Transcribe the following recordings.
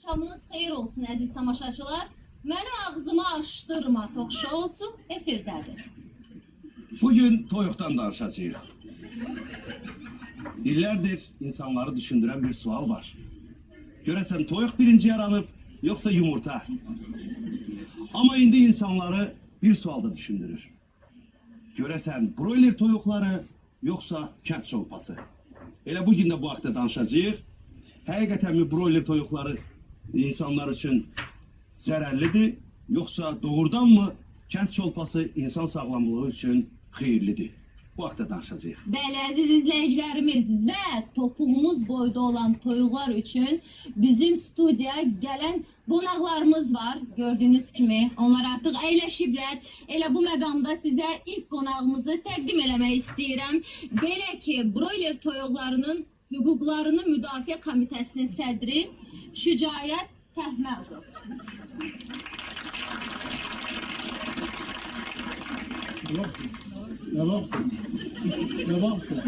Axşamınız xeyir olsun əziz tamaşaçılar. Məni ağzıma açdırma talk showsu efirdədir. Bugün toyuqdan danışacağıq. İllərdir insanları düşündürən bir sual var. Görəsən toyuq birinci yaranıb, yoxsa yumurta? Amma indi insanları bir sual da düşündürür. Görəsən broiler toyuqları, yoxsa kənd çolpası? Elə bugün də bu haqda danışacağıq. Həqiqətənmi broiler toyuqları insanlar üçün zərərlidir, yoxsa doğrudanmı kənd çolpası insan sağlamlığı üçün xeyirlidir? Bu haqda danışacağıq. Bəli, əziz izləyicilərimiz və topuğumuz boyda olan toyuqlar üçün bizim studiyaya gələn qonaqlarımız var. Gördüyünüz kimi onlar artıq əyləşiblər. Elə bu məqamda sizə ilk qonağımızı təqdim eləmək istəyirəm. Belə ki, broiler toyuqlarının hüquqlarını müdafiə komitəsinin sədri Şücaət Təhməzov. Ne baksın? Ne baksın?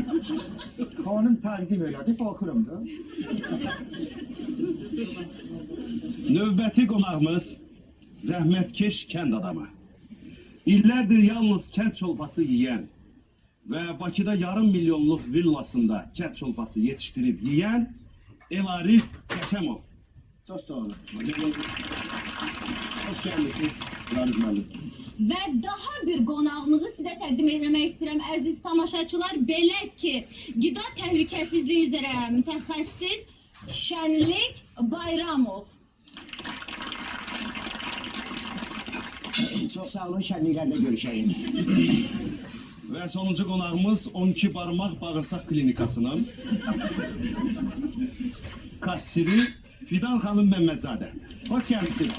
Xanım təqdim elədi, baxıram da. Növbəti qonağımız zəhmətkeş kənd adamı. İllərdir yalnız kənd çolpası yeyən və Bakıda yarım milyonluq villasında kənd çolpası yetişdirib yeyən Elariz Qəşəmov. Çox sağ olun. Hoş gəlmisiniz Elariz müəllim. Və daha bir qonağımızı sizə təqdim etmək istəyirəm əziz tamaşaçılar. Belə ki, qida təhlükəsizliyi üzrə mütəxəssis Şənlik Bayramov. Çox sağ olun, şənliklərdə görüşəyim. Və sonuncu qonağımız 12 barmaq bağırsaq klinikasının kassiri Fidan xanım Məmmədzadə. Hoş gəlmisiniz.